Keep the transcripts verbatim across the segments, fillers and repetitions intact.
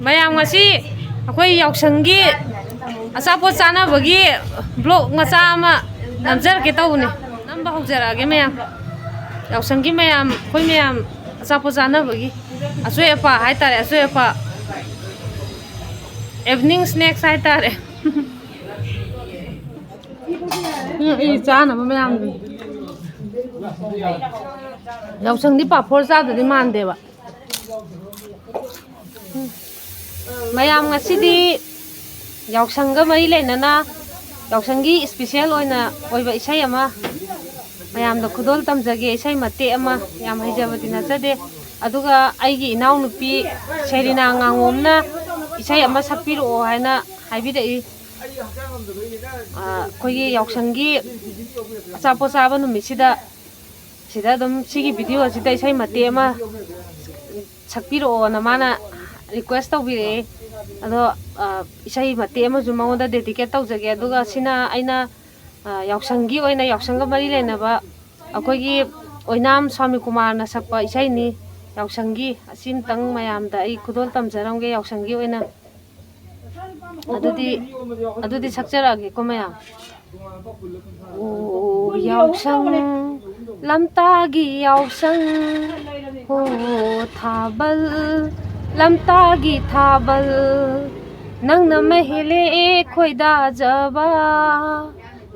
ꯃꯌꯥꯝ, ꯉꯁꯤ ꯑꯩꯈꯣꯏ ꯌꯥꯎꯁꯪꯒꯤ ꯑꯆꯥꯄꯣꯠ ꯆꯥꯅꯕꯒꯤ vlog ꯃꯆꯥ ꯑꯃ ꯅꯝꯖꯔꯛꯀꯦ ꯇꯧꯕꯅꯦ꯫ ꯅꯝꯕ ꯍꯧꯖꯔꯛꯑꯒꯦ ꯃꯌꯥꯝ꯫ ꯌꯥꯎꯁꯪꯒꯤ ꯃꯌꯥꯝ, ꯑꯩꯈꯣꯏ ꯃꯌꯥꯝ ꯑꯆꯥꯄꯣꯠ ꯆꯥꯅꯕꯒꯤ ꯑꯆꯣꯏ ꯑꯄꯥ ꯍꯥꯏꯇꯥꯔꯦ, ꯑꯆꯣꯏ ꯑꯄꯥ, evening snacks ꯍꯥꯏꯇꯥꯔꯦ꯫ ꯎꯝ, ꯏ ꯆꯥꯅꯕ ꯃꯌꯥꯝꯗꯨꯅꯤ꯫ ꯌꯥꯎꯁꯪꯗꯤ ꯄꯥꯐꯣꯔ ꯆꯥꯗꯗꯤ ꯃꯥꯟꯗꯦꯕ꯫ ꯃꯌꯥꯝ, ꯉꯁꯤꯗꯤ ꯌꯥꯎꯁꯪꯒ ꯃꯔꯤ ꯂꯩꯅꯅ ꯌꯥꯎꯁꯪꯒꯤ special ꯑꯣꯏꯅ ꯑꯣꯏꯕ ꯏꯁꯩ ꯑꯃ ꯃꯌꯥꯝꯗ ꯈꯨꯗꯣꯜ ꯇꯝꯖꯒꯦ꯫ ꯏꯁꯩ ꯃꯇꯦꯛ ꯑꯃ, ꯌꯥꯝ ꯍꯩꯖꯕꯗꯤ ꯅꯠꯆꯗꯦ, ꯑꯗꯨꯒ ꯑꯩꯒꯤ ꯏꯅꯥꯎꯅꯨꯄꯤ ꯁꯦꯔꯤꯅꯥ ꯉꯥꯉꯣꯝꯅ ꯏꯁꯩ ꯑꯃ ꯁꯛꯄꯤꯔꯛꯑꯣ ꯍꯥꯏꯅ ꯍꯥꯏꯕꯤꯔꯛꯏ꯫ ꯑ, ꯑꯩꯈꯣꯏꯒꯤ ꯌꯥꯎꯁꯪꯒꯤ ꯑꯆꯥꯄꯣꯠ ꯆꯥꯕ ꯅꯨꯃꯤꯠꯁꯤꯗ ꯁꯤꯗ ꯑꯗꯨꯝ ꯁꯤꯒꯤ video ꯁꯤꯗ ꯏꯁꯩ ꯃꯇꯦꯛ ꯑꯃ ꯁꯛꯄꯤꯔꯛꯑꯣꯅ ꯃꯥꯅ request ꯇꯧꯕꯤꯔꯛꯑꯦ꯫ ꯑꯗꯣ, ꯑ, ꯏꯁꯩ ꯃꯇꯦꯛ ꯑꯃꯁꯨ ꯃꯉꯣꯟꯗ dedicate ꯇꯧꯖꯒꯦ꯫ ꯑꯗꯨꯒ ꯁꯤꯅ ꯑꯩꯅ, ꯑ, ꯌꯥꯎꯁꯪꯒꯤ ꯑꯣꯏꯅ, ꯌꯥꯎꯁꯪꯒ ꯃꯔꯤ ꯂꯩꯅꯕ ꯑꯩꯈꯣꯏꯒꯤ ꯑꯣꯏꯅꯥꯝ ꯁ꯭ꯋꯥꯃꯤ ꯀꯨꯃꯥꯔꯅ ꯁꯛꯄ ꯏꯁꯩꯅꯤ꯫ ꯌꯥꯎꯁꯪꯒꯤ ꯑꯁꯤ ꯑꯃꯇꯪ ꯃꯌꯥꯝꯗ ꯑꯩ ꯈꯨꯗꯣꯜ ꯇꯝꯖꯔꯝꯒꯦ, ꯌꯥꯎꯁꯪꯒꯤ ꯑꯣꯏꯅ꯫ ꯑꯗꯨꯗꯤ, ꯑꯗꯨꯗꯤ ꯁꯛꯆꯔꯛꯑꯒꯦꯀꯣ ꯃꯌꯥꯝ꯫ ꯑꯣ ꯌꯥꯎꯁꯪ, ꯂꯝꯇꯥꯒꯤ ꯌꯥꯎꯁꯪ, ꯍꯣ ꯊꯥꯕꯜ, ꯂꯝꯇꯥꯒꯤ ꯊꯥꯕꯜ, ꯅꯪꯅ ꯃꯍꯦꯜꯂꯦ ꯈꯣꯏꯗꯥꯖꯕ,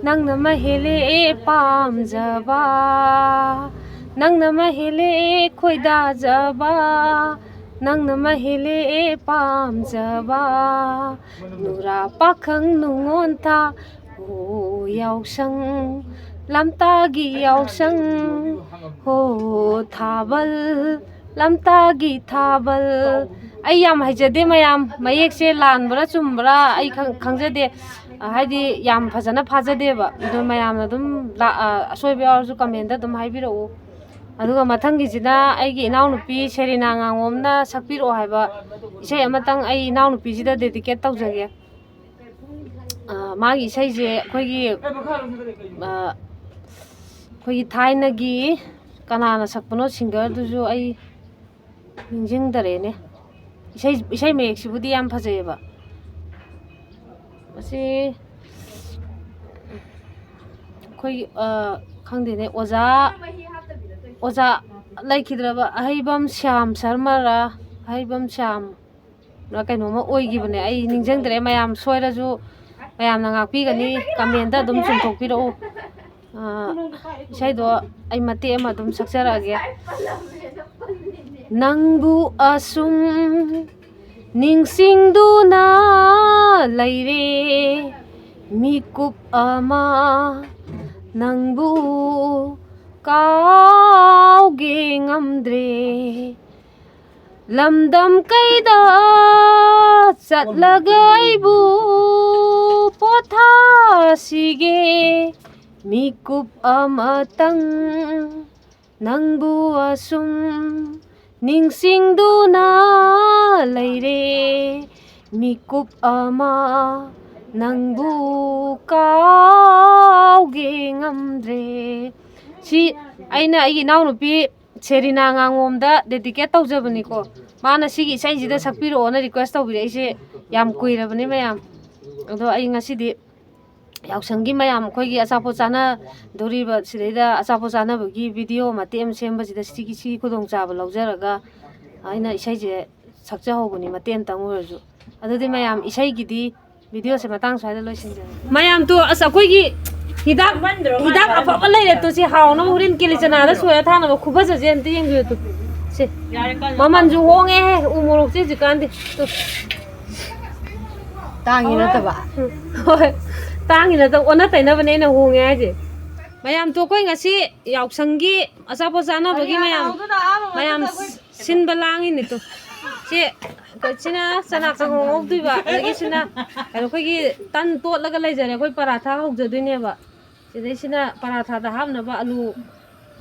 ꯅꯪꯅ ꯃꯍꯦꯜꯂꯦ ꯄꯥꯝꯖꯕ, ꯅꯪꯅ ꯃꯍꯦꯜꯂꯦ ꯈꯣꯏꯗꯥꯖꯕ, ꯅꯪꯅ ꯃꯍꯦꯜꯂꯦ ꯄꯥꯝꯖꯕ, ꯅꯨꯔꯥ ꯄꯥꯈꯪ ꯅꯨꯡꯉꯣꯟꯊꯥ, ꯍꯣ ꯌꯥꯎꯁꯪ, ꯂꯝꯇꯥꯒꯤ ꯌꯥꯎꯁꯪ, ꯍꯣ ꯊꯥꯕꯜ, ꯂꯝꯇꯥꯒꯤ ꯊꯥꯕꯜ꯫ ꯑꯩ ꯌꯥꯝ ꯍꯩꯖꯗꯦ ꯃꯌꯥꯝ, ꯃꯌꯦꯛꯁꯦ ꯂꯥꯟꯕ꯭ꯔꯥ ꯆꯨꯝꯕ꯭ꯔꯥ ꯑꯩ ꯈꯪ-, ꯈꯪꯖꯗꯦ꯫ ꯍꯥꯏꯗꯤ ꯌꯥꯝ ꯐꯖꯅ ꯐꯥꯖꯗꯦꯕ꯫ ꯑꯗꯣ ꯃꯌꯥꯝꯅ ꯑꯗꯨꯝ ꯂꯥ-, ꯑ, ꯑꯁꯣꯏꯕ ꯌꯥꯎꯔꯁꯨ comment ꯑꯗꯨꯝ ꯍꯥꯏꯕꯤꯔꯛꯎ꯫ ꯑꯗꯨꯒ ꯃꯊꯪꯒꯤꯁꯤꯅ ꯑꯩꯒꯤ ꯏꯅꯥꯎꯅꯨꯄꯤ ꯁꯦꯔꯤꯅꯥ ꯉꯥꯉꯣꯝꯅ ꯁꯛꯄꯤꯔꯛꯑꯣ ꯍꯥꯏꯕ ꯏꯁꯩ ꯑꯃꯇꯪ ꯑꯩ ꯏꯅꯥꯎꯅꯨꯄꯤꯁꯤꯗ dedicate ꯇꯧꯖꯒꯦ꯫ ꯑ, ꯃꯥꯒꯤ ꯏꯁꯩꯁꯦ ꯑꯩꯈꯣꯏꯒꯤ, ꯑ, ꯑꯩꯈꯣꯏꯒꯤ ꯊꯥꯏꯅꯒꯤ ꯀꯅꯥꯅ ꯁꯛꯄꯅꯣ singerꯗꯨꯁꯨ ꯑꯩ ꯅꯤꯡꯁꯤꯡꯗꯔꯦꯅꯦ꯫ ꯏꯁꯩ ꯏꯁꯩ ꯃꯌꯦꯛꯁꯤꯕꯨꯗꯤ ꯌꯥꯝ ꯐꯖꯩꯌꯦꯕ꯫ ꯃꯁꯤ ꯑꯩꯈꯣꯏꯒꯤ, ꯑ, ꯈꯪꯗꯦꯅꯦ, ꯑꯣꯖꯥ ꯑꯣꯖꯥ ꯂꯩꯈꯤꯗ꯭ꯔꯕ ꯑꯍꯩꯕꯝ ꯁ꯭ꯌꯥꯝ ꯁꯔꯃꯔꯥ, ꯑꯍꯩꯕꯝ ꯁ꯭ꯌꯥꯝ ꯀꯩꯅꯣꯝꯃ ꯑꯣꯏꯈꯤꯕꯅꯦ, ꯑꯩ ꯅꯤꯡꯁꯤꯡꯗ꯭ꯔꯦ꯫ ꯃꯌꯥꯝ ꯁꯣꯏꯔꯁꯨ ꯃꯌꯥꯝꯅ ꯉꯥꯛꯄꯤꯒꯅꯤ, ꯀꯃꯦꯟꯗ ꯑꯗꯨꯝ ꯆꯨꯝꯊꯣꯛꯄꯤꯔꯛꯎ꯫ ꯑꯥ, ꯏꯁꯩꯗꯣ ꯑꯩ ꯃꯇꯦꯛ ꯑꯃ ꯑꯗꯨꯝ ꯁꯛꯆꯔꯛꯑꯒꯦ꯫ ꯅꯪꯕꯨ ꯑꯁꯨꯝ ꯅꯤꯡꯁꯤꯡꯗꯨꯅ ꯂꯩꯔꯦ, ꯃꯤꯀꯨꯞ ꯑꯃ ꯅꯪꯕꯨ ꯀꯥꯎꯒꯦ ꯉꯝꯗ꯭ꯔꯦ꯫ ꯂꯝꯗꯝ ꯀꯩꯗ ꯆꯠꯂꯒ ꯑꯩꯕꯨ ꯄꯣꯊꯥꯁꯤꯒꯦ? ꯃꯤꯀꯨꯞ ꯑꯃꯇꯪ ꯅꯪꯕꯨ ꯑꯁꯨꯝ ꯅꯤꯡꯁꯤꯡꯗꯨꯅ ꯂꯩꯔꯦ꯫ ꯃꯤꯀꯨꯞ ꯑꯃ ꯅꯪꯕꯨ ꯀꯥꯎꯒꯦ ꯉꯝꯗ꯭ꯔꯦ꯫ ꯁꯤ ꯑꯩꯅ ꯑꯩꯒꯤ ꯏꯅꯥꯎꯅꯨꯄꯤ ꯁꯦꯔꯤꯅꯥ ꯉꯥꯉꯣꯝꯗ dedicate ꯇꯧꯖꯕꯅꯤꯀꯣ꯫ ꯃꯥꯅ ꯁꯤꯒꯤ ꯏꯁꯩꯁꯤꯗ ꯁꯛꯄꯤꯔꯛꯑꯣꯅ request ꯇꯧꯕꯤꯔꯛꯏꯁꯦ ꯌꯥꯝ ꯀꯨꯏꯔꯕꯅꯤ ꯃꯌꯥꯝ꯫ ꯑꯗꯣ ꯑꯩ ꯉꯁꯤꯗꯤ ꯌꯥꯎꯁꯪꯒꯤ ꯃꯌꯥꯝ ꯑꯩꯈꯣꯏꯒꯤ ꯑꯆꯥꯄꯣꯠ ꯆꯥꯅꯗꯣꯔꯤꯕ, ꯁꯤꯗꯩꯗ ꯑꯆꯥꯄꯣꯠ ꯆꯥꯅꯕꯒꯤ video ꯃꯇꯦꯛ ꯑꯃ ꯁꯦꯝꯕꯁꯤꯗ ꯁꯤꯒꯤ, ꯁꯤꯒꯤ ꯈꯨꯗꯣꯡꯆꯥꯕ ꯂꯧꯖꯔꯒ ꯑꯩꯅ ꯏꯁꯩꯁꯦ ꯁꯛꯆꯍꯧꯕꯅꯤ, ꯃꯇꯦꯛ ꯑꯃꯇꯪ ꯑꯣꯏꯔꯁꯨ꯫ ꯑꯗꯨꯗꯤ ꯃꯌꯥꯝ, ꯏꯁꯩꯒꯤꯗꯤ videoꯁꯦ ꯃꯇꯥꯡ ꯁ꯭ꯋꯥꯏꯗ ꯂꯣꯏꯁꯤꯟꯖꯔꯒꯦ꯫ ꯃꯌꯥꯝ ꯇꯣ, ꯑꯁ, ꯑꯩꯈꯣꯏꯒꯤ ꯍꯤꯗꯥꯛ, ꯍꯤꯗꯥꯛ ꯑꯐꯕ ꯂꯩꯔꯦ ꯇꯣ, ꯁꯤ ꯍꯥꯎꯅꯕ ꯍꯣꯔꯦꯟ ꯀꯦꯂꯤꯆꯅꯥꯗ ꯁꯣꯏꯔ ꯊꯥꯅꯕ ꯈꯨꯐꯖꯁꯦ ꯑꯝꯇ ꯌꯦꯡꯕꯤꯌꯨ ꯇꯨ꯫ ꯁꯦ, ꯃꯃꯜꯁꯨ ꯍꯣꯡꯉꯦꯍꯦ, ꯎ ꯃꯣꯔꯣꯛꯁꯦ ꯍꯧꯖꯤꯛꯀꯥꯟꯗꯤ꯫ ꯇꯨ꯫ ꯇꯥꯡꯉꯤ ꯅꯠꯇꯕ꯫ ꯎꯝ, ꯍꯣꯏ, ꯇꯥꯡꯉꯤ ꯅꯠꯇꯕ, ꯑꯣꯟꯅ ꯇꯩꯅꯕꯅꯦ ꯑꯩꯅ ꯍꯣꯡꯉꯦ ꯍꯥꯏꯁꯦ꯫ ꯃꯌꯥꯝ ꯇꯣ, ꯑꯩꯈꯣꯏ ꯉꯁꯤ ꯌꯥꯎꯁꯪꯒꯤ ꯑꯆꯥꯄꯣꯠ ꯆꯥꯅꯕꯒꯤ ꯃꯌꯥꯝ, ꯃꯌꯥꯝ ꯁꯤꯟꯕ ꯂꯥꯡꯉꯤꯅꯦ ꯇꯨ꯫ ꯁꯤ ꯁꯤꯅ ꯆꯅꯥ ꯀꯥꯡꯍꯧ ꯉꯧꯗꯣꯏꯕ, ꯑꯗꯒꯤ ꯁꯤꯅ ꯀꯩꯅꯣ, ꯑꯩꯈꯣꯏꯒꯤ ꯇꯟ ꯇꯣꯠꯂꯒ ꯂꯩꯖꯔꯦ, ꯑꯩꯈꯣꯏ ꯄꯔꯥꯊꯥ ꯍꯧꯖꯗꯣꯏꯅꯦꯕ꯫ ꯁꯤꯗꯩꯁꯤꯅ ꯄꯔꯥꯊꯥꯗ ꯍꯥꯞꯅꯕ ꯑꯂꯨ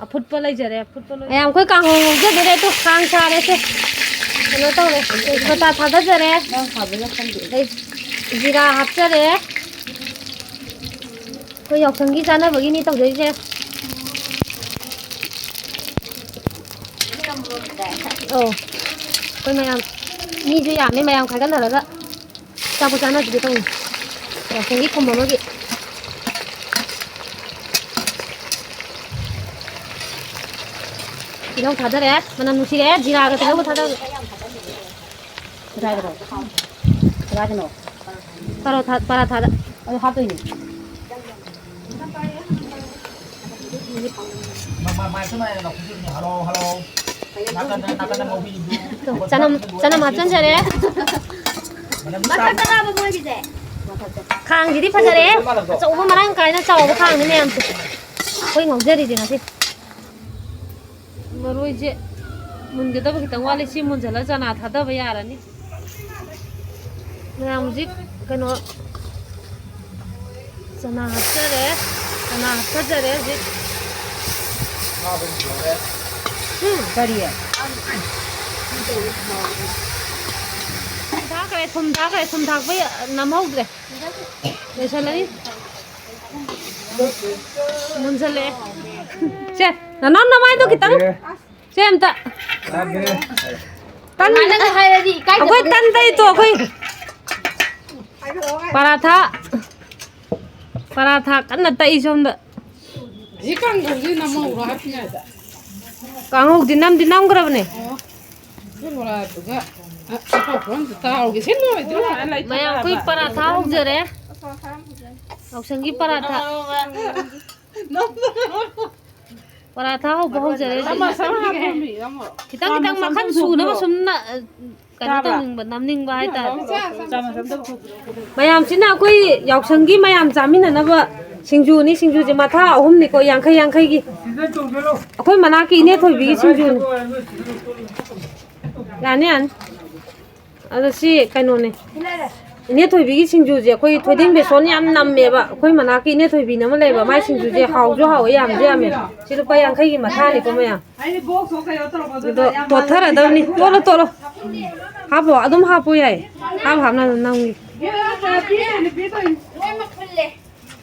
ꯑꯐꯨꯠꯄ ꯂꯩꯖꯔꯦ, ꯑꯐꯨꯠꯄ ꯂꯣꯏ-, ꯃꯌꯥꯝ ꯑꯩꯈꯣꯏ ꯀꯥꯡꯍꯧ ꯉꯧꯖꯗꯣꯏꯅꯦ꯫ ꯑꯗꯨ ꯈꯥꯡ ꯁꯥꯔꯦ ꯁꯦ꯫ ꯀꯩꯅꯣ ꯇꯧꯔꯦ, ꯇꯦꯖꯄꯇꯥ ꯊꯥꯗꯖꯔꯦ꯫ ꯑꯗꯩ ꯖꯤꯔꯥ ꯍꯥꯞꯆꯔꯦ꯫ ꯑꯩꯈꯣꯏ ꯌꯥꯎꯁꯪꯒꯤ ꯆꯥꯅꯕꯒꯤꯅꯤ ꯇꯧꯗꯣꯏꯁꯦ꯫ ꯑꯧ, ꯑꯩꯈꯣꯏ ꯃꯌꯥꯝ ꯃꯤꯁꯨ ꯌꯥꯝꯃꯦ, ꯃꯌꯥꯝ ꯈꯥꯏꯒꯠꯅꯔꯒ ꯆꯥꯛꯄꯨ ꯆꯥꯅꯁꯤꯒꯦ ꯇꯧꯅꯤ꯫ ꯌꯥꯎꯁꯪꯒꯤ ꯀꯨꯝ ꯑꯃꯒꯤ꯫ ꯇꯤꯜꯍꯧ ꯊꯥꯗꯔꯦ, ꯃꯅꯝ ꯅꯨꯡꯁꯤꯔꯦ, ꯖꯤꯔꯥꯒ ꯇꯤꯜꯍꯧꯒ ꯊꯥꯗꯔꯦ꯫ ꯀꯗꯥꯏꯗꯅꯣ? ꯀꯗꯥꯏꯗꯅꯣ? ꯄꯔꯣꯊꯥ, ꯄꯔꯥꯊꯥꯗ꯫ ꯑꯗꯨ ꯍꯥꯞꯇꯣꯏꯅꯦ꯫ ꯆꯅꯝ, ꯆꯅꯝ ꯍꯥꯞꯆꯤꯟꯖꯔꯦ꯫ ꯈꯥꯡꯁꯤꯗꯤ ꯐꯖꯔꯦ꯫ ꯑꯆꯧꯕ ꯃꯔꯥꯡ ꯀꯥꯏꯅ ꯆꯥꯎꯕ ꯈꯥꯡꯅꯤ ꯃꯌꯥꯝꯁꯦ꯫ ꯑꯩꯈꯣꯏ ꯉꯧꯖꯔꯤꯁꯦ ꯉꯁꯤ꯫ ꯃꯔꯣꯏꯁꯦ ꯃꯨꯟꯒꯗꯕ ꯈꯤꯇꯪ ꯋꯥꯠꯂꯤ꯫ ꯁꯤ ꯃꯨꯟꯖꯜꯂ ꯆꯅꯥ ꯊꯥꯗꯕ ꯌꯥꯔꯅꯤ꯫ ꯃꯌꯥꯝ ꯍꯧꯖꯤꯛ ꯀꯩꯅꯣ, ꯆꯅꯥ ꯍꯥꯞꯆꯔꯦ꯫ ꯆꯅꯥ ꯍꯥꯞꯆꯔꯦ ꯍꯧꯖꯤꯛ꯫ ꯎꯝ, ꯀꯔꯤ? ꯊꯨꯝ ꯊꯥꯛꯈ꯭ꯔꯦ, ꯊꯨꯝ ꯊꯥꯛꯈ꯭ꯔꯦ, ꯊꯨꯝ ꯊꯥꯛꯄ ꯅꯝꯍꯧꯗ꯭ꯔꯦ꯫ ꯂꯣꯏꯁꯜꯂꯅꯤ꯫ ꯃꯨꯟꯖꯜꯂꯛꯑꯦ꯫ ꯁꯦ, ꯅꯅꯥꯎ ꯅꯃꯥꯏꯗꯣ ꯈꯤꯇꯪ꯫ ꯁꯦ ꯑꯝꯇ꯫ ꯇꯟ-, ꯑꯩꯈꯣꯏ ꯇꯟ ꯇꯩ ꯇꯣ, ꯑꯩꯈꯣꯏ ꯄꯔꯥꯊꯥ, ꯄꯔꯥꯊꯥ ꯀꯟꯅ ꯇꯛꯏ ꯁꯣꯝꯗ꯫ ꯍꯧꯖꯤꯛ ꯀꯥꯡꯍꯧꯁꯤ ꯅꯝꯍꯧꯔꯣ ꯍꯥꯞꯄꯤꯉꯩꯗ꯫ ꯀꯥꯡꯍꯧꯗꯤ ꯅꯝꯗꯤ ꯅꯝꯈ꯭ꯔꯕꯅꯦ꯫ ꯑꯣ꯫ ꯁꯤ ꯕꯣꯔꯥꯗꯨꯒ, ꯑ, ꯑꯇꯣꯞꯄ ꯑꯝꯇ ꯇꯥꯍꯧꯒꯦ꯫ ꯁꯤ ꯂꯣꯏꯗ꯭ꯔꯤꯕ꯫ ꯃꯌꯥꯝ ꯑꯩꯈꯣꯏ ꯄꯔꯥꯊꯥ ꯍꯧꯖꯔꯦ꯫ ꯌꯥꯎꯁꯪꯒꯤ ꯄꯔꯥꯊꯥ꯫ ꯄꯔꯥꯊꯥ ꯍꯧꯕ ꯍꯧꯖꯔꯦ꯫ ꯈꯤꯇꯪ ꯈꯤꯇꯪ ꯃꯈꯜ ꯁꯨꯅꯕ ꯁꯨꯝ ꯅ-, ꯀꯩꯅꯣ ꯇꯧꯅꯤꯡꯕ, ꯅꯝꯅꯤꯡꯕ ꯍꯥꯏꯇꯥꯔꯦ꯫ ꯃꯌꯥꯝꯁꯤꯅ ꯑꯩꯈꯣꯏ ꯌꯥꯎꯁꯪꯒꯤ ꯃꯌꯥꯝ ꯆꯥꯃꯤꯟꯅꯅꯕ ꯁꯤꯡꯖꯨꯅꯤ꯫ ꯁꯤꯡꯖꯨꯁꯦ ꯃꯊꯥ ꯑꯍꯨꯝꯅꯤꯀꯣ, ꯌꯥꯡꯈꯩ ꯌꯥꯡꯈꯩꯒꯤ꯫ ꯑꯩꯈꯣꯏ ꯃꯅꯥꯛꯀꯤ ꯏꯅꯦ ꯊꯣꯏꯕꯤꯒꯤ ꯁꯤꯡꯖꯨꯅꯤ꯫ ꯌꯥꯅꯤ, ꯌꯥꯅꯤ꯫ ꯑꯗꯣ ꯁꯤ ꯀꯩꯅꯣꯅꯦ꯫ ꯏꯅꯦ ꯊꯣꯏꯕꯤꯒꯤ ꯁꯤꯡꯖꯨꯁꯦ ꯑꯩꯈꯣꯏ ꯊꯣꯏꯗꯤꯡ ꯕꯦꯁꯣꯟ ꯌꯥꯝ ꯅꯝꯃꯦꯕ꯫ ꯑꯩꯈꯣꯏ ꯃꯅꯥꯛꯀꯤ ꯏꯅꯦ ꯊꯣꯏꯕꯤꯅ ꯑꯃ ꯂꯩꯕ, ꯃꯥꯏ ꯁꯤꯡꯖꯨꯁꯦ ꯍꯥꯎꯁꯨ ꯍꯥꯎꯋꯦ, ꯌꯥꯝꯁꯨ ꯌꯥꯝꯃꯦ꯫ ꯁꯤ ꯂꯨꯄꯥ ꯌꯥꯡꯈꯩꯒꯤ ꯃꯊꯥꯅꯤꯀꯣ ꯃꯌꯥꯝ꯫ ꯑꯗꯣ ꯇꯣꯠꯊꯔꯗꯕꯅꯤ꯫ ꯇꯣꯠꯂꯣ, ꯇꯣꯠꯂꯣ꯫ ꯍꯥꯞꯄꯣ, ꯑꯗꯨꯝ ꯍꯥꯞꯄꯣ ꯌꯥꯏ꯫ ꯍꯥꯞ ꯍꯥꯞꯅ ꯑꯗꯨꯝ ꯅꯝꯒꯦ꯫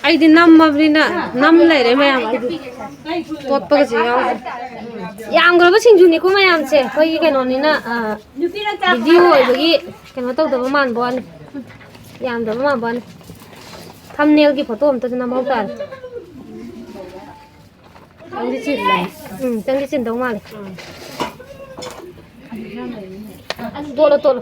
ꯑꯩꯗꯤ ꯅꯝꯃꯕꯅꯤꯅ ꯅꯝ ꯂꯩꯔꯦ ꯃꯌꯥꯝ꯫ ꯑꯩꯗꯤ ꯇꯣꯠꯄꯒꯁꯨ ꯌꯥꯎꯗ꯭ꯔꯦ꯫ ꯌꯥꯝꯈ꯭ꯔꯕ ꯁꯤꯡꯖꯨꯅꯤꯀꯣ ꯃꯌꯥꯝꯁꯦ, ꯑꯩꯈꯣꯏꯒꯤ ꯀꯩꯅꯣꯅꯤꯅ, ꯚꯤꯗꯤꯑꯣ ꯑꯣꯏꯕꯒꯤ ꯀꯩꯅꯣ ꯇꯧꯗꯕ ꯃꯥꯟꯕ ꯋꯥꯅꯤ, ꯌꯥꯝꯗꯕ ꯃꯥꯟꯕ ꯋꯥꯅꯤ꯫ ꯊꯝꯅꯦꯜꯒꯤ ꯐꯣꯇꯣ ꯑꯝꯇꯁꯨ ꯅꯝꯍꯧ ꯇꯥꯔꯦ꯫ ꯆꯪꯗꯤ ꯆꯤꯜꯂꯦ꯫ ꯎꯝ, ꯆꯪꯗꯤ ꯆꯤꯟꯗꯧ ꯃꯥꯜꯂꯦ꯫ ꯇꯣꯠꯂꯣ, ꯇꯣꯠꯂꯣ꯫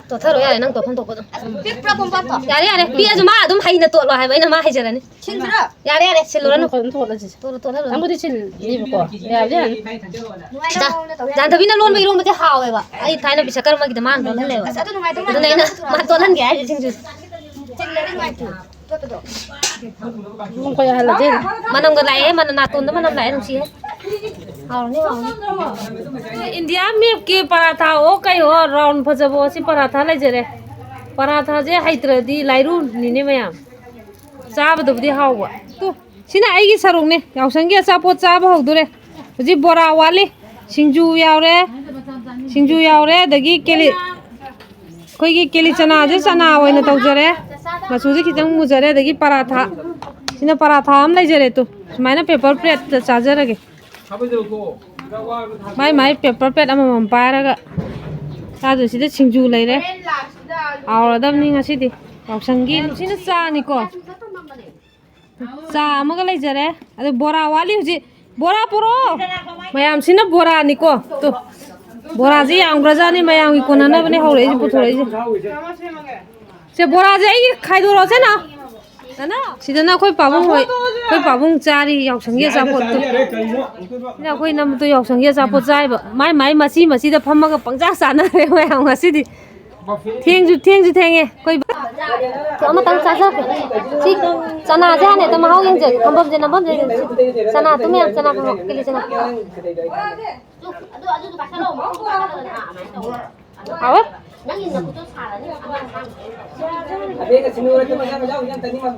ꯇꯣꯠꯊꯔꯣ, ꯌꯥꯔꯦ, ꯅꯪ ꯇꯣꯠꯐꯝ ꯊꯣꯛꯄ ꯑꯗꯨꯝ꯫ ꯄꯤꯛꯄ꯭ꯔꯥ ꯀꯣꯝꯄꯥꯛꯇꯣ? ꯌꯥꯔꯦ, ꯌꯥꯔꯦ, ꯄꯤꯛꯑꯁꯨ ꯃꯥ ꯑꯗꯨꯝ ꯍꯩꯅ ꯇꯣꯠꯂꯣ ꯍꯥꯏꯕ, ꯑꯩꯅ ꯃꯥ ꯍꯩꯖꯔꯅꯤ꯫ ꯁꯤꯟꯁꯤꯔꯣ? ꯌꯥꯔꯦ, ꯌꯥꯔꯦ, ꯁꯤꯜꯂꯨꯔꯅꯨ꯫ ꯑꯗꯨꯝ ꯇꯣꯠꯂꯁꯤ꯫ ꯇꯣꯠꯂꯣ, ꯇꯣꯠꯍꯜꯂꯣ꯫ ꯅꯪꯕꯨꯗꯤ ꯁꯤꯜꯂꯤꯕꯀꯣ, ꯌꯥꯕꯗꯤ ꯌꯥꯅꯤ꯫ ꯅꯨꯡꯉꯥꯏꯇꯕ ꯖꯥ-, ꯃꯑꯣꯡꯗ ꯇꯧ ꯌꯥꯅꯤ꯫ ꯖꯥꯟꯗꯕꯤꯅ ꯂꯣꯟꯕ ꯏꯔꯣꯝꯕꯁꯦ ꯍꯥꯎꯋꯦꯕ꯫ ꯑꯩ ꯊꯥꯏꯅ ꯕꯤꯁꯀꯔꯃꯒꯤꯗ ꯃꯥꯅ ꯂꯣꯜꯍꯜꯂꯦꯕ꯫ ꯑꯁ, ꯑꯗꯨ ꯅꯨꯡꯉꯥꯏꯇꯕ ꯑꯗꯨꯅ ꯑꯩꯅ ꯃꯥꯜꯂꯦ꯫ ꯃꯥ ꯇꯣꯜꯍꯟꯒꯦ ꯍꯥꯏꯁꯦ ꯁꯤꯡꯖꯨ꯫ ꯆꯤꯜꯂꯗꯤ ꯅꯨꯡꯉꯥꯏꯇꯦ꯫ ꯇꯣꯠꯄꯗꯣ꯫ ꯃꯅꯝꯒ ꯂꯥꯛꯑꯦ, ꯃꯅꯝ, ꯅꯥꯇꯣꯟꯗ ꯃꯅꯝ ꯂꯥꯛꯑꯦ, ꯅꯨꯡꯁꯤꯍꯦ꯫ ꯍꯥꯎꯔꯅꯤ, ꯍꯥꯎꯔꯅꯤ꯫ ꯏꯟꯗꯤꯌꯥ ꯃꯦꯞꯀꯤ ꯄꯔꯥꯊꯥ ꯑꯣ ꯀꯩ ꯑꯣ ꯔꯥꯎꯟ ꯐꯖꯕ ꯑꯣ ꯁꯤ ꯄꯔꯥꯊꯥ ꯂꯩꯖꯔꯦ꯫ ꯄꯔꯥꯊꯥꯁꯦ ꯍꯩꯇ꯭ꯔꯗꯤ ꯂꯥꯏꯔꯨꯅꯤꯅꯦ ꯃꯌꯥꯝ꯫ ꯆꯥꯕꯗꯕꯨꯗꯤ ꯍꯥꯎꯕ꯫ ꯇꯨ, ꯁꯤꯅ ꯑꯩꯒꯤ ꯁꯔꯨꯛꯅꯦ꯫ ꯌꯥꯎꯁꯪꯒꯤ ꯑꯆꯥꯄꯣꯠ ꯆꯥꯕ ꯍꯧꯗꯣꯔꯦ꯫ ꯍꯧꯖꯤꯛ ꯕꯣꯔꯥ ꯋꯥꯠꯂꯤ, ꯁꯤꯡꯖꯨ ꯌꯥꯎꯔꯦ, ꯁꯤꯡꯖꯨ ꯌꯥꯎꯔꯦ, ꯑꯗꯒꯤ ꯀꯦꯂꯤ-, ꯑꯩꯈꯣꯏꯒꯤ ꯀꯦꯂꯤ ꯆꯅꯥꯁꯦ ꯆꯅꯥ ꯑꯣꯏꯅ ꯇꯧꯖꯔꯦ꯫ ꯃꯆꯨꯁꯦ ꯈꯤꯇꯪ ꯃꯨꯖꯔꯦ, ꯑꯗꯒꯤ ꯄꯔꯥꯊꯥ꯫ ꯁꯤꯅ ꯄꯔꯥꯊꯥ ꯑꯃ ꯂꯩꯖꯔꯦ꯫ ꯇꯨ, ꯁꯨꯃꯥꯏꯅ ꯄꯦꯄꯔ ꯄ꯭ꯂꯦꯠꯇ ꯆꯥꯖꯔꯒꯦ꯫ ꯃꯥꯏ ꯃꯥꯏ ꯄꯦꯄꯔ ꯄ꯭ꯂꯦꯠ ꯑꯃꯃꯝ ꯄꯥꯏꯔꯒ ꯆꯥꯗꯣꯏꯁꯤꯗ ꯁꯤꯡꯖꯨ ꯂꯩꯔꯦ꯫ ꯍꯥꯎꯔꯗꯕꯅꯤ ꯉꯁꯤꯗꯤ ꯌꯥꯎꯁꯪꯒꯤ꯫ ꯁꯤꯅ ꯆꯥꯅꯤꯀꯣ꯫ ꯆꯥ ꯑꯃꯒ ꯂꯩꯖꯔꯦ꯫ ꯑꯗꯨ ꯕꯣꯔꯥ ꯋꯥꯠꯂꯤ ꯍꯧꯖꯤꯛ꯫ ꯕꯣꯔꯥ ꯄꯨꯔꯛꯑꯣ꯫ ꯃꯌꯥꯝꯁꯤꯅ ꯕꯣꯔꯥꯅꯤꯀꯣ꯫ ꯇꯨ꯫ ꯕꯣꯔꯥꯁꯦ ꯌꯥꯝꯈ꯭ꯔꯖꯥꯠꯅꯤ, ꯃꯌꯥꯝꯒꯤ ꯀꯣꯟꯅꯅꯕꯅꯦ ꯍꯧꯔꯛꯏꯁꯦ, ꯄꯨꯊꯣꯔꯛꯏꯁꯦ꯫ ꯁꯦ, ꯕꯣꯔꯥꯁꯦ ꯑꯩꯒꯤ ꯈꯥꯏꯗꯣꯔꯛꯑꯣ, ꯁꯦ ꯅꯥꯎ꯫ ꯅꯅꯥꯎ꯫ ꯁꯤꯗꯅ ꯑꯩꯈꯣꯏ ꯄꯥꯕꯨꯡ ꯍꯣꯏ, ꯑꯩꯈꯣꯏ ꯄꯥꯕꯨꯡ ꯆꯥꯔꯤ ꯌꯥꯎꯁꯪꯒꯤ ꯑꯆꯥꯄꯣꯠꯇꯣ꯫ ꯁꯤꯅ ꯑꯩꯈꯣꯏ ꯅꯝꯕꯗꯣ ꯌꯥꯎꯁꯪꯒꯤ ꯑꯆꯥꯄꯣꯠ ꯆꯥꯏꯕ꯫ ꯃꯥꯏ ꯃꯥꯏ ꯃꯆꯤ ꯃꯆꯤꯗ ꯐꯝꯃꯒ ꯄꯪꯆꯥ ꯆꯥꯅꯔꯦ ꯃꯌꯥꯝ ꯉꯁꯤꯗꯤ꯫ ꯊꯦꯡꯁꯨ, ꯊꯦꯡꯁꯨ ꯊꯦꯡꯉꯦ꯫ ꯑꯩꯈꯣꯏ ꯑꯃꯇꯪ ꯆꯥꯖꯔꯛꯀꯦ꯫ ꯁꯤ ꯆꯅꯥꯁꯦ ꯍꯥꯟꯅ ꯍꯦꯛꯇ ꯃꯍꯥꯎ ꯌꯦꯡꯖꯒꯦ꯫ ꯊꯝꯐꯝꯁꯦ, ꯅꯝꯐꯝꯁꯦ꯫ ꯆꯅꯥ ꯇꯨꯝ ꯌꯥꯝ ꯆꯅꯥ ꯈꯪꯍꯧ-, ꯀꯤꯂꯤ ꯆꯅꯥ꯫ ꯍꯥꯎꯋꯦ?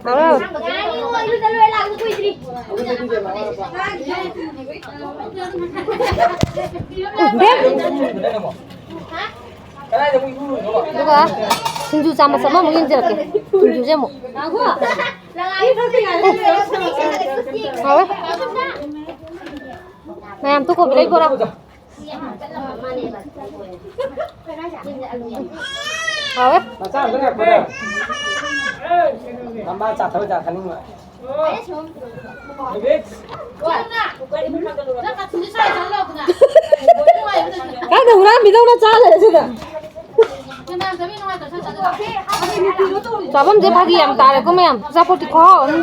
ꯍꯥꯎꯋꯦ, ꯍꯥꯎꯋꯦ꯫ ꯑꯗꯨꯒ ꯁꯤꯡꯖꯨ ꯆꯥꯃꯁ ꯑꯃꯃꯨꯛ ꯌꯦꯡꯖꯔꯛꯀꯦ꯫ ꯁꯤꯡꯖꯨꯁꯦ ꯑꯃꯨꯛ ꯍꯥꯎꯋꯦ꯫ ꯃꯌꯥꯝ ꯇꯨ ꯀꯣꯕꯤ ꯂꯩ ꯕꯣꯔꯥ꯫ ꯍꯥꯎꯋꯦ꯫ ꯃꯆꯥ ꯑꯝꯇ ꯉꯥꯏꯈꯣꯗ꯫ ꯃꯃꯥ ꯆꯥ ꯊꯛꯑꯣꯏ ꯆꯥ ꯊꯛꯅꯤꯡꯕ꯫ ꯀꯥꯏꯗ ꯍꯨꯔꯥꯟꯕꯤꯗꯧꯅ ꯆꯥ ꯂꯩꯔꯦ ꯁꯤꯗ꯫ ꯆꯥꯐꯝꯁꯦ ꯐꯥꯒꯤ ꯌꯥꯝ ꯇꯥꯔꯦꯀꯣ ꯃꯌꯥꯝ꯫ ꯑꯆꯥꯄꯣꯠꯇꯤ ꯈꯨꯍꯥꯎ ꯑꯃ꯫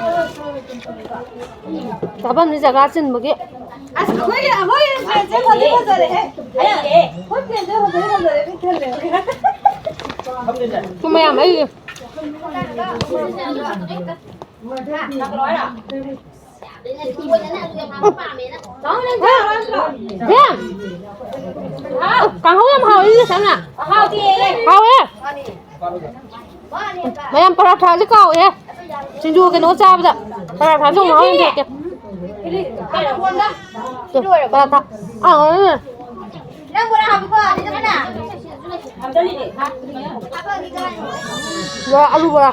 ꯆꯥꯐꯝꯁꯦ ꯖꯒꯥ ꯆꯤꯟꯕꯒꯤ꯫ ꯑꯁ, ꯑꯩꯈꯣꯏꯒꯤ, ꯑꯩꯈꯣꯏꯒꯤ ꯐꯦꯟꯁꯦ ꯐꯖ ꯐꯖꯔꯦꯍꯦ꯫ ꯑꯩꯈꯣꯏ ꯐꯦꯟꯁꯦ ꯐꯖ ꯐꯖꯔꯦ, ꯄꯤꯛ ꯊꯜꯂꯦ꯫ ꯁꯨꯝ ꯃꯌꯥꯝ ꯑꯩꯒꯤ꯫ ꯕꯦꯝ! ꯀꯥꯡꯍꯧ ꯌꯥꯝ ꯍꯥꯎꯋꯤ, ꯏꯆꯦ ꯁꯝꯅ꯫ ꯍꯥꯎꯋꯦ꯫ ꯃꯌꯥꯝ ꯄꯔꯥꯊꯥꯁꯦ ꯀꯥꯎꯋꯦꯍꯦ꯫ ꯁꯤꯡꯖꯨ ꯀꯩꯅꯣ ꯆꯥꯕꯗ ꯄꯔꯥꯊꯥꯁꯨ ꯑꯃꯨꯛ ꯍꯥꯎꯍꯟꯕꯤꯔꯛꯀꯦ꯫ ꯄꯔꯥꯊꯥ꯫ ꯑꯥ, ꯎꯝ꯫ ꯕꯣꯔꯥ, ꯑꯂꯨ ꯕꯣꯔꯥ꯫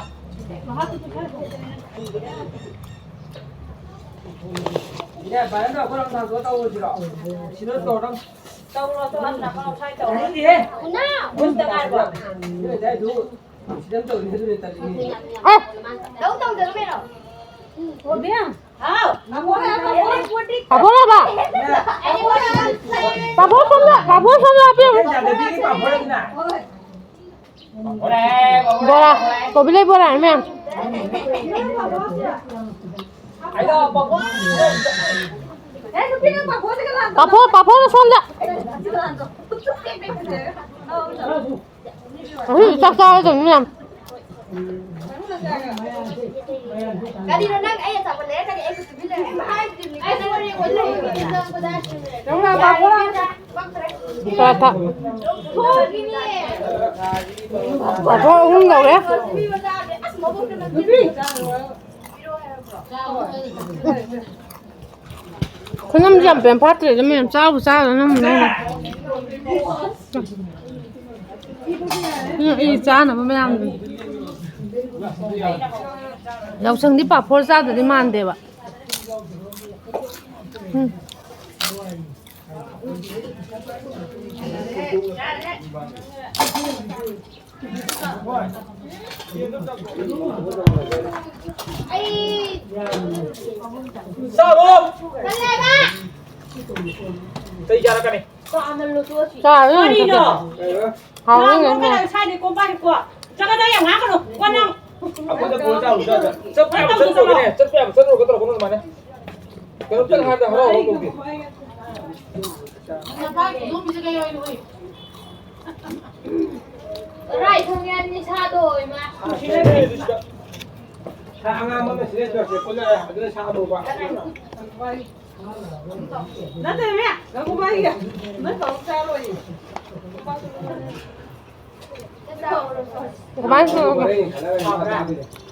ꯏꯅꯦ, ꯚꯥꯏ, ꯑꯗꯣ ꯑꯩꯈꯣꯏ ꯔꯥꯎꯟ ꯊꯥꯡꯗꯣꯛꯑ ꯇꯧꯔꯁꯤꯔꯣ? ꯁꯤꯗ ꯇꯧꯔꯣ꯫ ꯇꯧꯔꯣ, ꯇꯧꯔꯣ, ꯅꯥꯀꯟ ꯑꯣꯠꯁꯥꯏ ꯇꯧꯔꯣ꯫ ꯇꯥꯅꯤꯡꯗꯦꯍꯦ꯫ ꯃꯨꯟꯗ ꯉꯥꯏꯔꯣ꯫ ꯅꯣꯏ ꯑꯗꯥꯏꯗꯨ ꯁꯤꯗ ꯑꯗꯨꯝ ꯇꯧꯔꯤꯅꯦ, ꯑꯗꯨꯅꯦ ꯇꯜꯂꯤꯅꯦ꯫ ꯑꯦ! ꯇꯧ, ꯇꯧꯗꯅ ꯀꯩꯅꯣ? ꯍꯥꯎ꯫ ꯄꯥꯐꯣꯔ ꯂꯥꯛꯑꯕ? ꯄꯥꯐꯣꯔ ꯁꯣꯝꯗ, ꯄꯥꯐꯣꯔ ꯁꯣꯝꯗ ꯍꯥꯞꯄꯤꯌꯨ꯫ ꯌꯥꯗꯕꯤꯒꯤ ꯄꯥꯐꯣꯔ ꯑꯗꯨꯅ꯫ ꯕꯣꯔꯥ, ꯀꯣꯕꯤ ꯂꯩ ꯕꯣꯔꯥ, ꯃꯌꯥꯝ꯫ ꯄꯥꯐꯣꯔ, ꯄꯥꯐꯣꯔ ꯁꯣꯝꯗ꯫ ꯉꯁꯤꯗꯤ ꯆꯥꯛ ꯆꯥꯔꯗꯕꯅꯤ ꯃꯌꯥꯝ꯫ ꯀꯔꯤꯅꯣ ꯅꯪ ꯑꯩ ꯑꯆꯥꯄꯣꯠ ꯂꯩꯔꯛꯀꯅꯤ, ꯑꯩꯕꯨ ꯇꯨꯃꯤꯟ ꯂꯩꯌꯨ ꯍꯥꯏꯗ꯭ꯔꯤꯕꯅꯤ꯫ ꯄꯔꯥꯊꯥ꯫ ꯄꯔꯥꯊꯥ ꯑꯍꯨꯝ ꯂꯧꯔꯦ꯫ ꯈꯨꯅꯝꯁꯦ ꯌꯥꯝ ꯄꯦꯟ ꯐꯥꯠꯇ꯭ꯔꯦꯗ, ꯃꯌꯥꯝ ꯆꯥꯕꯨ ꯆꯥꯗꯅ ꯑꯃꯨꯛ ꯅꯪꯅ꯫ ꯎꯝ, ꯏ ꯆꯥꯅꯕ ꯃꯌꯥꯝꯗꯨ꯫ ꯌꯥꯎꯁꯪꯗꯤ ꯄꯥꯐꯣꯔ ꯆꯥꯗꯗꯤ ꯃꯥꯟꯗꯦꯕ꯫ ꯎꯝ꯫ ꯆꯥꯔꯣ! ꯆꯩ ꯆꯥꯔꯛꯀꯅꯤ꯫ ꯆꯥꯔꯣ꯫ ꯀꯔꯤꯅꯣ? ꯍꯥꯎꯋꯤ ꯂꯥꯡꯕ ꯉꯁꯤ꯫ ꯀꯅꯥ ꯁ꯭ꯋꯥꯏꯗ ꯀꯣꯝꯄꯥꯏ ꯀꯣ? ꯆꯠꯀꯗ ꯌꯥꯝ ꯉꯥꯡꯒꯅꯨ꯫ ꯀꯣ ꯅꯪ꯫ ꯑꯩꯈꯣꯏꯗ ꯀꯣꯜ ꯆꯥꯔꯨ ꯆꯠ-, ꯆꯠꯄ ꯌꯥꯕ ꯆꯠꯂꯨꯔꯒꯅꯦ, ꯆꯠꯄ ꯌꯥꯕ ꯆꯠꯂꯨꯔꯒ ꯇꯧꯔꯛꯀꯅꯨ ꯑꯗꯨꯃꯥꯏꯅ꯫ ꯀꯩꯅꯣꯝꯇꯪ ꯍꯥꯏꯔꯗ ꯍꯔꯥꯎ ꯍꯔꯥꯎ ꯇꯧꯗꯦ꯫ ꯀꯔꯥꯏ ꯊꯣꯡꯉꯦ ꯍꯥꯏꯕꯅꯤ ꯁꯥꯗꯣ, ꯏꯃꯥ? ꯁꯥ ꯑꯉꯥꯡꯕ ꯑꯃ ꯁꯤꯗ ꯇꯧꯔꯁꯦ, ꯄꯨꯟꯅ ꯑꯗꯨꯅ ꯁꯥ ꯑꯃꯨꯕ꯫ ꯅꯠꯇꯦꯃꯦ, ꯉꯥꯏꯈꯣ, ꯃꯥꯒꯤ ꯅꯣꯏ ꯄꯥꯎ ꯆꯥꯔꯣꯏ꯫ ꯑꯗꯨꯃꯥꯏꯅ ꯇꯧꯔꯒ꯫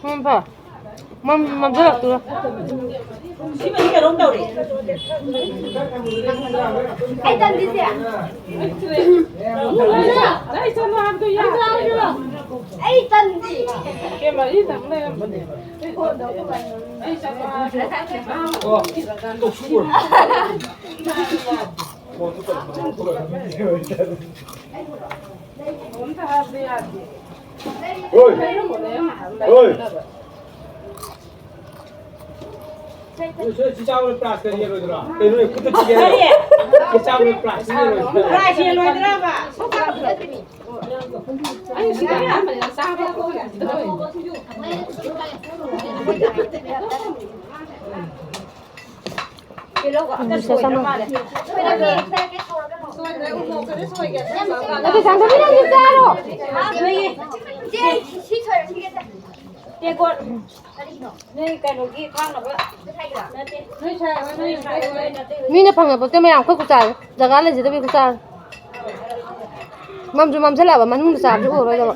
ꯎꯝ, ꯐ-, ꯃꯝ-, ꯃꯝꯁꯤꯜꯂꯛꯇꯣꯔꯦ꯫ ꯁꯤꯃꯗꯤ ꯀꯩꯅꯣꯝ ꯇꯧꯔꯦ꯫ ꯑꯩ ꯇꯟꯗꯤ ꯆꯦ꯫ ꯅꯪ ꯆꯠꯂꯣ ꯍꯥꯏꯕꯗꯣ ꯌꯥꯗ꯭ꯔꯦ꯫ ꯑꯩ ꯇꯟꯗꯤ꯫ ꯏꯕꯦꯝꯃ, ꯏ ꯊꯛ ꯂꯩꯔꯝꯕꯅꯦ꯫ ꯑꯩ ꯆꯠꯂꯣ ꯍꯥꯏꯕꯗꯣ꯫ ꯍꯣꯏ꯫ ꯍꯣꯏ꯫ ꯁꯤ, ꯁꯤ ꯆꯥꯕꯗ ꯄ꯭ꯔꯥꯏꯖ ꯀꯔꯤ ꯌꯦꯜꯂꯣꯏꯗ꯭ꯔꯣ? ꯀꯩꯅꯣ, ꯈꯨꯠꯇ ꯄꯤꯒꯦ ꯍꯥꯏꯔꯣ? ꯀꯔꯤ? ꯁꯤ ꯆꯥꯕꯗ ꯄ꯭ꯔꯥꯏꯖ ꯌꯦꯜꯂꯣꯏꯗ꯭ꯔꯣ? ꯄ꯭ꯔꯥꯏꯖ ꯌꯦꯜꯂꯣꯏꯗ꯭ꯔꯕ? ꯑꯩ ꯁꯤꯗ ꯑꯍꯥꯟꯕꯅꯤꯅ ꯆꯥꯕ ꯈꯣꯠꯄ ꯀꯩꯝꯇ ꯇꯧꯔꯣꯏ꯫ ꯅꯠꯇꯦ, ꯆꯥꯟꯗꯕꯤ, ꯅꯪꯁꯨ ꯆꯥꯔꯣ꯫ ꯇꯦꯡꯀꯣꯠ꯫ ꯅꯣꯏ ꯀꯩꯅꯣꯒꯤ ꯊꯥꯡꯅꯕ ꯅꯠꯇꯦ꯫ ꯅꯣꯏ ꯁꯥꯏ ꯍꯣꯏ, ꯅꯣꯏ ꯁꯥꯏ ꯍꯣꯏ ꯅꯠꯇꯦ꯫ ꯃꯤꯅ ꯐꯪꯉꯛꯄꯁꯦ ꯃꯌꯥꯝ ꯑꯩꯈꯣꯏ ꯈꯨꯆꯥꯁꯦ꯫ ꯖꯒꯥ ꯂꯩꯖꯗꯕꯤ ꯈꯨꯆꯥꯁꯦ꯫ ꯃꯝꯁꯨ ꯃꯝꯁꯤꯜꯂꯛꯑꯕ, ꯃꯅꯨꯡꯗ ꯆꯥꯕꯁꯨ ꯎꯔꯔꯣꯏꯗꯕ꯫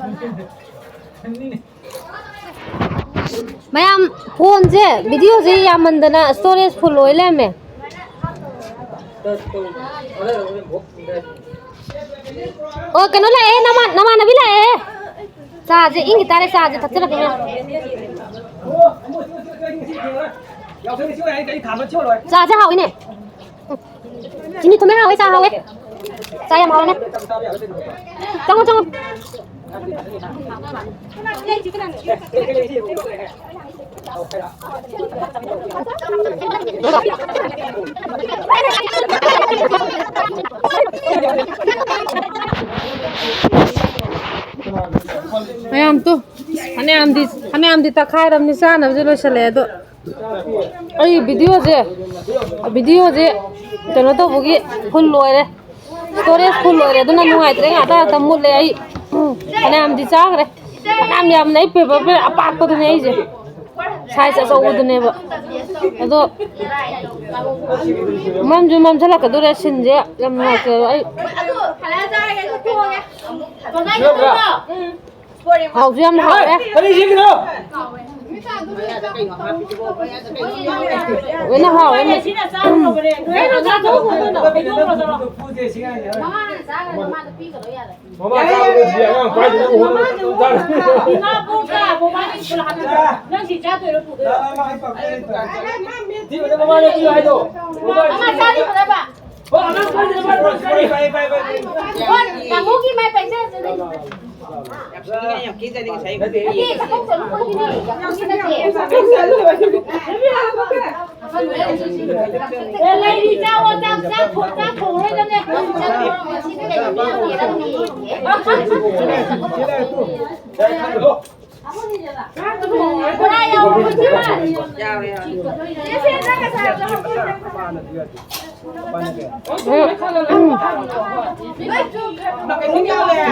ꯃꯌꯥꯝ, ꯐꯣꯟꯁꯦ, ꯚꯤꯗꯤꯑꯣꯁꯦ ꯌꯥꯝꯃꯟꯗꯅ ꯁ꯭ꯇꯣꯔꯦꯖ ꯐꯨꯜ ꯑꯣꯏ ꯂꯩꯔꯝꯃꯦ꯫ ꯑꯣ, ꯀꯩꯅꯣ ꯂꯥꯛꯑꯦ, ꯅꯃꯥꯟ-, ꯅꯃꯥꯟꯅꯕꯤ ꯂꯥꯛꯑꯦ꯫ ꯆꯥꯁꯦ ꯏꯪꯈꯤ ꯇꯥꯔꯦ, ꯆꯥꯁꯦ ꯊꯛꯆꯜꯂꯛꯀꯦ ꯃꯌꯥꯝ꯫ ꯆꯥꯁꯦ ꯍꯥꯎꯏꯅꯦ꯫ ꯎꯝ꯫ ꯆꯤꯅꯤ ꯊꯨꯝꯃꯦ, ꯍꯥꯎꯋꯦ, ꯆꯥ ꯍꯥꯎꯋꯦ꯫ ꯆꯥ ꯌꯥꯝ ꯍꯥꯎꯔꯦꯅꯦ꯫ ꯆꯪꯉꯣ, ꯆꯪꯉꯣ꯫ ꯃꯌꯥꯝ ꯇꯨ, ꯐꯅꯌꯥꯝꯗꯤ, ꯐꯅꯌꯥꯝꯗꯤ ꯇꯛꯈꯥꯏꯔꯕꯅꯤ, ꯆꯥꯅꯕꯁꯦ ꯂꯣꯏꯁꯤꯜꯂꯛꯑꯦ ꯑꯗꯣ꯫ ꯑꯩ ꯚꯤꯗꯤꯑꯣꯁꯦ, ꯚꯤꯗꯤꯑꯣꯁꯦ ꯀꯩꯅꯣ ꯇꯧꯕꯒꯤ ꯐꯨꯜ ꯂꯣꯏꯔꯦ, ꯁ꯭ꯇꯣꯔꯦꯖ ꯐꯨꯜ ꯂꯣꯏꯔꯦ, ꯑꯗꯨꯅ ꯅꯨꯡꯉꯥꯏꯇ꯭ꯔꯦ, ꯉꯥꯛꯇ ꯉꯥꯛꯇ ꯃꯨꯠꯂꯦ꯫ ꯑꯩ ꯐꯅꯌꯥꯝꯗꯤ ꯆꯥꯈ꯭ꯔꯦ, ꯐꯅꯌꯥꯝ ꯌꯥꯝꯅ, ꯑꯩ ꯄꯦꯄꯔ ꯄ꯭ꯂꯦꯠ ꯑꯄꯥꯛꯄꯗꯨꯅꯦ ꯑꯩꯁꯦ, ꯁꯥꯏꯖ ꯑꯆꯧꯕꯗꯨꯅꯦꯕ꯫ ꯑꯗꯣ ꯃꯝꯁꯨ ꯃꯝꯁꯤꯜꯂꯛꯀꯗꯧꯔꯦ, ꯁꯤꯟꯁꯦ ꯌꯥꯝ ꯅꯨꯡꯉꯥꯏꯇꯦ꯫ ꯑꯩ ꯍꯥꯎꯁꯨ ꯌꯥꯝ ꯍꯥꯎꯔꯦ꯫ ꯀꯔꯤ ꯁꯤꯒꯤꯅꯣ? ꯂꯣꯏꯅ ꯍꯥꯎꯔꯦ꯫ ꯃꯃꯥ ꯆꯥꯕꯗꯨꯗꯤ ꯑꯉꯥꯡ ꯄꯥꯏꯗꯅꯕ ꯍꯣꯠꯅꯕꯗ ꯇꯧ ꯇꯥꯔꯦ꯫ ꯏꯃꯥ ꯄꯣꯛꯇ ꯕꯣꯕꯥꯒꯤ ꯁ꯭ꯀꯨꯜ ꯍꯥꯞꯄꯤꯔꯣ? ꯅꯪ ꯁꯤ ꯆꯥꯗꯣꯏꯔꯣ ꯄꯨꯗꯣꯏꯔꯣ? ꯁꯤꯕꯨꯗ ꯃꯃꯥꯅ ꯄꯤꯌꯨ ꯍꯥꯏꯗꯣ꯫ ꯃꯃꯥ ꯆꯥꯅꯤꯡꯗ꯭ꯔꯕ? ꯍꯣꯏ, ꯑꯉꯥꯡ ꯄꯥꯏꯗꯅꯕ ꯂꯣꯏ ꯆꯥꯔꯤ꯫ ꯍꯣꯏ, ꯇꯥꯃꯣꯒꯤ ꯃꯥꯏ ꯄꯥꯏꯖꯔꯁꯅꯤ꯫ ꯌꯥꯝ ꯁꯤꯅꯤꯡꯉꯥꯏ ꯌꯥꯝ ꯀꯤꯖꯔꯤ ꯉꯁꯥꯏ꯫ ꯅꯠꯇꯦ, ꯁꯤꯗꯧ ꯆꯠꯂꯨ ꯈꯣꯠꯂꯤꯅꯦ꯫ ꯌꯥꯝ ꯀꯤꯅꯗꯦ꯫ ꯑꯦ, ꯂꯩꯔꯤ, ꯆꯥꯎꯑꯣ, ꯆꯥꯛ, ꯆꯥꯛ ꯊꯣꯡ-, ꯆꯥꯛ ꯊꯣꯡꯉꯔꯣꯏꯗꯕꯅꯦ꯫ ꯕꯣꯔꯥ ꯌꯥꯎꯔꯕꯣ, ꯏꯆꯦ? ꯌꯥꯎꯔꯦ, ꯌꯥꯎꯔꯦ꯫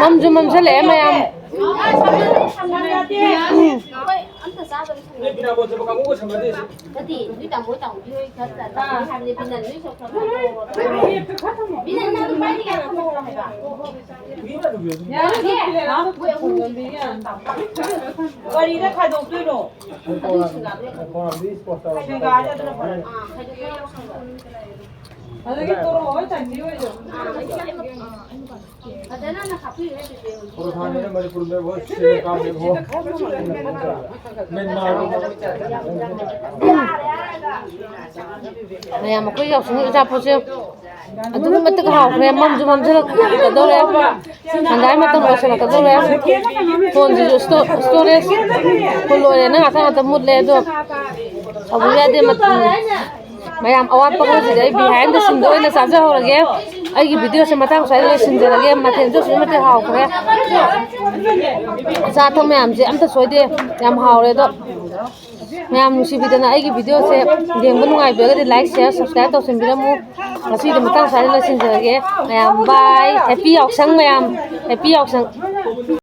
ꯃꯝꯁꯨ ꯃꯝꯁꯤꯜꯂꯛꯑꯦ ꯃꯌꯥꯝ꯫ ꯅꯠꯇꯦ, ꯅꯣꯏ ꯇꯥꯃꯣ, ꯇꯥꯃꯣꯗꯤ ꯍꯣꯏ ꯈꯔ ꯇꯥ-, ꯇꯥ-, ꯍꯥꯏꯕꯅꯦ, ꯕꯤꯅꯟ ꯅꯣꯏ ꯁꯣꯛ ꯈꯔ ꯇꯧꯔꯣ꯫ ꯕꯤꯅꯟ, ꯅꯪ ꯄꯥꯏꯔꯤ ꯀꯌꯥ ꯊꯝꯃꯣ ꯍꯥꯏꯕ? ꯌꯥꯔꯦ, ꯃꯣꯏ ꯑꯍꯨꯝꯒꯤ ꯀꯔꯤꯗ ꯈꯥꯏꯗꯣꯛꯇꯣꯏꯅꯣ? ꯑꯗꯨꯏ ꯁꯤꯡꯒꯥꯗꯣ ꯌꯥꯝ ꯐꯖꯩ꯫ ꯁꯤꯡꯒꯥꯁꯦ ꯑꯗꯨꯅ ꯐꯔꯦ꯫ ꯑꯥ, ꯈꯥꯏꯗꯣꯛꯄ ꯌꯥꯝ ꯐꯖꯩ꯫ ꯑꯗꯒꯤ ꯇꯣꯔꯣ ꯍꯣꯏ ꯇꯥꯏꯃꯤꯡ ꯑꯣꯏꯗꯣ꯫ ꯐꯖꯅ ꯍꯥꯞꯄꯤꯔꯦ ꯆꯦꯆꯦ ꯍꯣꯏ꯫ ꯄ꯭ꯔꯙꯥꯟꯅꯤꯅ ꯃꯅꯤꯄꯨꯔꯗ ꯍꯣꯏ ꯁꯤꯅ ꯀꯥꯝꯃꯦ ꯍꯣ꯫ ꯃꯌꯥꯝ ꯑꯩꯈꯣꯏ ꯌꯥꯎꯁꯪꯒꯤ ꯑꯆꯥꯄꯣꯠꯁꯦ ꯑꯗꯨꯛꯀꯤ ꯃꯇꯤꯛ ꯍꯥꯎꯈ꯭ꯔꯦ꯫ ꯃꯝꯁꯨ ꯃꯝꯁꯤꯜꯂꯛꯀꯗꯧꯔꯦ꯫ ꯍꯪꯒꯥꯏ ꯃꯇꯝ ꯂꯣꯏꯁꯤꯜꯂꯛꯀꯗꯧꯔꯦ꯫ ꯐꯣꯟꯁꯤꯁꯨ ꯏꯁꯇꯣ-, ꯏꯁꯇꯣꯔꯦꯖ ꯐꯨꯜ ꯑꯣꯏꯔꯦꯅ ꯉꯥꯛꯇ ꯉꯥꯛꯇ ꯃꯨꯠꯂꯦ꯫ ꯑꯗꯣ ꯁꯥꯎꯕ ꯌꯥꯗꯦ꯫ ꯃꯇꯝ ꯃꯌꯥꯝ ꯑꯋꯥꯠꯄ ꯈꯔꯁꯤꯗꯤ ꯑꯩ behind the scene ꯗ ꯑꯣꯏꯅ ꯆꯥꯖꯍꯧꯔꯒꯦ꯫ ꯑꯩꯒꯤ video ꯁꯦ ꯃꯇꯥꯡ ꯁ꯭ꯋꯥꯏꯗ ꯂꯣꯏꯁꯤꯟꯖꯔꯒꯦ꯫ ꯃꯊꯦꯜꯁꯨ ꯑꯁꯨꯛꯀꯤ ꯃꯇꯤꯛ ꯍꯥꯎꯈ꯭ꯔꯦ꯫ ꯑꯆꯥ ꯑꯊꯛ ꯃꯌꯥꯝꯁꯦ ꯑꯝꯇ ꯁꯣꯏꯗꯦ꯫ ꯌꯥꯝ ꯍꯥꯎꯔꯦ꯫ ꯑꯗꯣ ꯃꯌꯥꯝ ꯅꯨꯡꯁꯤꯕꯤꯗꯅ ꯑꯩꯒꯤ video ꯁꯦ ꯌꯦꯡꯕ ꯅꯨꯡꯉꯥꯏꯕꯤꯔꯒꯗꯤ like, share, subscribe ꯇꯧꯁꯤꯟꯕꯤꯔꯝꯃꯨ꯫ ꯉꯁꯤꯗꯤ ꯃꯇꯥꯡ ꯁ꯭ꯋꯥꯏꯗ ꯂꯣꯏꯁꯤꯟꯖꯔꯒꯦ꯫ ꯃꯌꯥꯝ bye, happy ꯌꯥꯎꯁꯪ ꯃꯌꯥꯝ, happy ꯌꯥꯎꯁꯪ꯫